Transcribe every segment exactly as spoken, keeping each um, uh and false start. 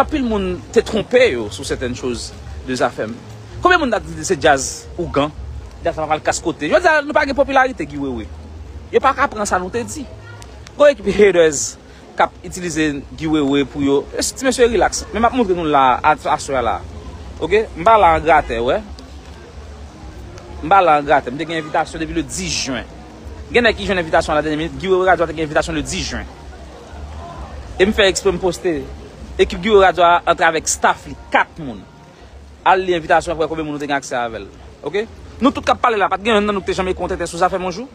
Anpil moun te twonpe yo sou sètèn choz de Zafèm. Konbyen moun ta di se djaz ougan? Djaz la pa pral kas kote. Jodi a, nou pa gen popilarite Guy Wewe. Yo pa ka pran sa nou te di. Gon ekip haters k ap itilize Guy Wewe pou yo. E ti mesye, relax. Men m ap montre nou la, a- aswè a la. Oke? M pa la an gratè, wè. M pa la an gratè. M te gen envitasyon depi le dis jen. Gen nèg ki jwenn envitasyon a la dènye minit. Guy Wewe Radio te gen envitasyon le dis jen. E m fè eksprè m poste. Ekip Guy Wewe Radio a antre avèk staff li, kat moun. Al li envitasyon an pou wè konbyen moun nou te gen aksè avè l. Oke? Nou tout k ap pale la, pa t gen yonn nan nou ki te janm ekri yon tenten sou Zafèm yon jou?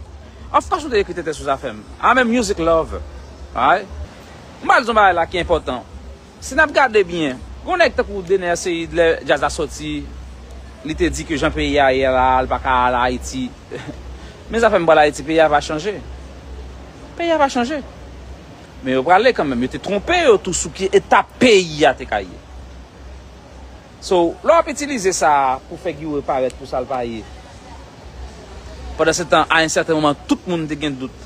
Of course nou te ekri tenten sou Zafèm. I'm a music lover. Alright? M pral di yon bagay la ki enpòtan. Si n ap gade byen, gon nèg tankou Dener Ceide, lè djaz la soti, li te di ke jan peyi a ye la, li pa ka al Ayiti. Men Zafèm pral Ayiti, peyi a va chanje. Peyi a va chanje. Men yo prale kanmenm. Yo te twonpe yo tou sou ki eta peyi a te ka ye. So, lè w ap itilize sa pou fè Guy Wewe parèt pou sa l pa ye. Pandan se tan, a yon sèten moman, tout moun te gen dout.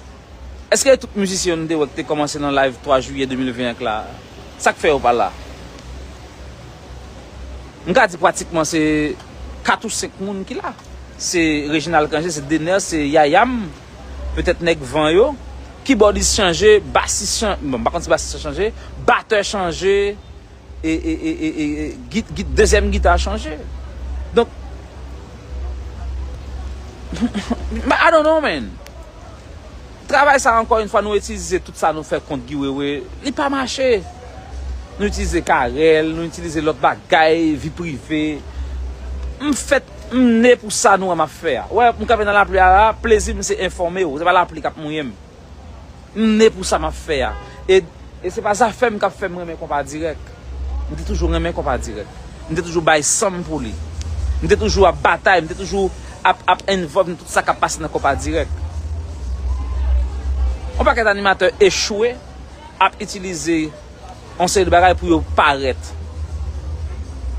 Èske tout mizisyen yo nou te wè ki te kòmanse nan live twa jiyè de mil ven an la, sa k fè yo pa la? M ka di pratikman se kat ou senk moun ki la. Se Reginald Cangé, se Dener, se Yayam, petèt nèg van yo. Kibòdis chanje, basis chanje, bon, m pa konn si basis la chanje, batè chanje, e, e, e, e, e, e, git, git, dezyèm gita chanje. Donk, I don't know, man. Travay sa, ankò yon fwa, nou itilize tout sa nou fè kont Guy Wewe, li pa mache. Nou itilize Carel, nou itilize lòt bagay, vi prive. M fèt, m ne pou sa nou wè m ap fè a. Wè, m kanpe nan lapli a la, plezi m se enfòme w, se pa lapli k ap mouye m. M ne pou sa m ap fè a. E, e se pa Zafèm k ap fè m renmen konpa dirèk. M te toujou renmen konpa dirèk. M te toujou bay san m pou li. M te toujou ap batay, m te toujou ap, ap involve nan tout sa k ap pase nan konpa dirèk. Yon pakèt animatè echwe ap itilize yon seri de bagay pou yo parèt.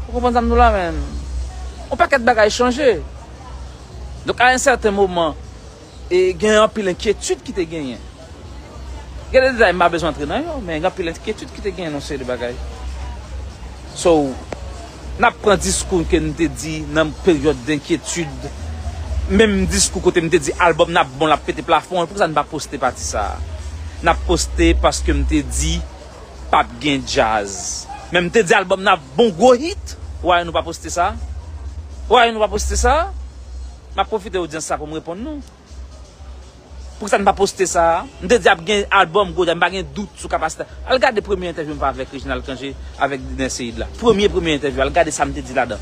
Ou konprann sa m di w la, menn? Yon pakèt bagay chanje. Donk, a yon sèten moman, e gen anpil enkyetid ki te genyen. Gen de detay m pa bezwen antre nan yo, men gen anpil enkyetid ki te genyen nan yon seri de bagay. So, n ap pran diskou ke n te di nan peryòd denkyetid, menm diskou kote m te di albòm nan ap bon, l ap pete plafon an, poukisa n pa poste pati sa a? N ap poste paske m te di p ap gen djaz. Men m te di albòm nan ap bon, gwo hit. Why nou pa poste sa? Why nou pa poste sa? M ap pwofite odyans sa pou m reponn nou. Poukisa n pa poste sa a? M te di ap gen albòm gwo djaz, m pa gen dout sou kapasite. Al gade premye entèvyou m fè avèk Reginald Cangé, avèk Dener Ceide la. Premye, premye entèvyou, al gade sa m te di ladan.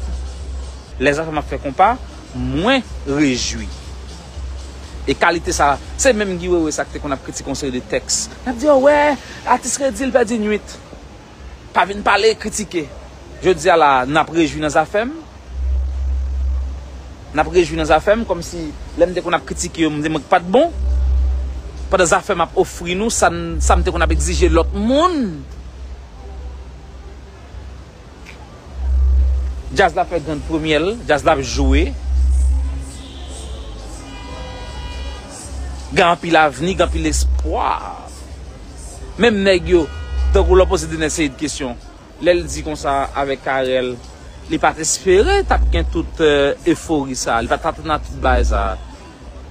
Lè Zafèm ap fè konpa, mwen rejwi. E kalite sa, se menm Guy Wewe sa ki te konn ap kritike yon seri de tèks. N ap di, "Oh, wè, atis redi, l pèdi nwit." Pa vin pale, kritike. Jodi a la, n ap rejwi nan Zafèm. N ap rejwi nan Zafèm, kòmsi lè m te konn ap kritike yo, m te mwen k pa t bon. Pandan Zafèm ap ofri nou sa n, sa m te konn ap egzije lòt moun. Djaz la fè grenn premye l, djaz la ap jwe. Gen anpil avni, gen anpil espwa. Menm nèg yo, tankou lè w poze Dener Ceide kesyon, lè l di konsa avèk Carel, li pa t espere t ap gen tout, eh, efori sa, li pa t atann a tout bagay sa.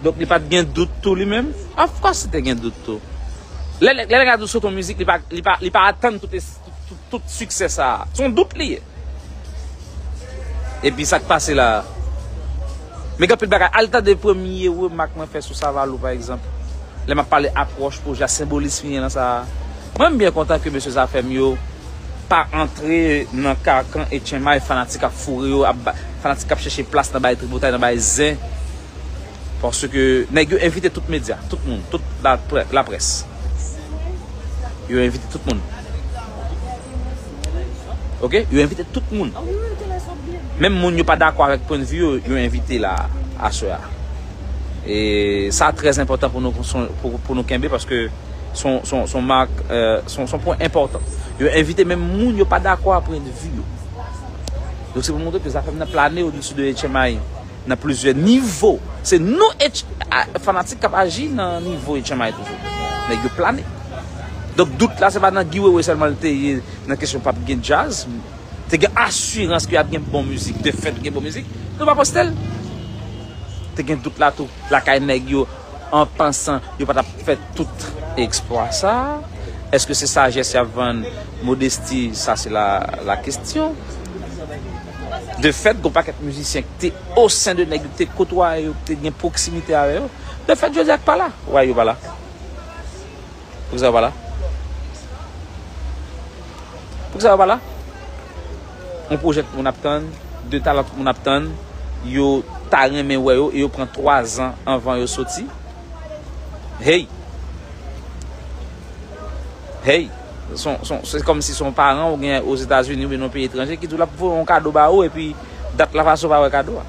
Donk, li pa t gen dout tou li menm? Of course, li te gen dout tou. Lè, lè, lè nèg la di w sot yon mizik, li pa, li pa, li pa atann tout, es- tout, tout, tout siksè sa a. Se yon dout li ye. Epi sa k pase la a. Men gen anpil bagay. Al tande premye remak mwen fè sou Savalou, pa egzanp. Lè m ap pale apwòch pwojè a, senbolis li gen nan sa a. Mwen, m byen kontan ke mesye Zafèm yo pa antre nan kakan etchenmay fanatik ap foure yo, ap ba- fanatik ap chèche plas nan bay tripotay, nan bay zen. Paske nèg yo envite tout medya, tout moun, tout laprè- laprès. Yo envite tout moun. Oke? Yo envite tout moun. Menm moun yo pa dakò avèk pwennvi yo, yo envite la aswè a. E sa trè enpòtan pou nou, pou, pou nou kenbe, paske se yon, se yon, se yon mak, eh, se yon, se yon pwen enpòtan. Yo envite menm moun yo pa dakò a pwennvi yo. Donk, se pou montre ke Zafèm nan plane odesi de etchenmay nan plizyè nivo. Se nou, etch- a- fanatik k ap aji nan nivo etchenmay toujou. Nèg yo plane. Donk, dout la, se pa nan Guy Wewe sèlman li te ye nan kesyon p ap gen djaz. Te gen asirans ke y ap gen bon mizik, de fèt gen bon mizik. Nou pa poste l. Te gen dout la tou lakay nèg yo, an pansan yo pa t ap fè tout eksplwa sa. Èske se sajès y ap vann modesti? Sa se la, la kesyon. De fèt, gon pakèt mizisyen ki te o sen de nèg yo te kotwaye yo, ki te gen pwoksimite avè yo. De fèt, jodi a k pa la. Why yo pa la? Poukisa yo pa la? Poukisa yo pa la? Yon pwojè tout moun ap tann, de talan tout moun ap tann, yo ta renmen wè yo, e yo pran twa zan anvan yo soti. Hey! Hey! Se yon, se yon, se kòmsi se yon paran ou gen Ozetazini oubyen nan yon peyi etranje ki di w l ap voye yon kado ba ou, epi dat la pase ou pa wè kado a.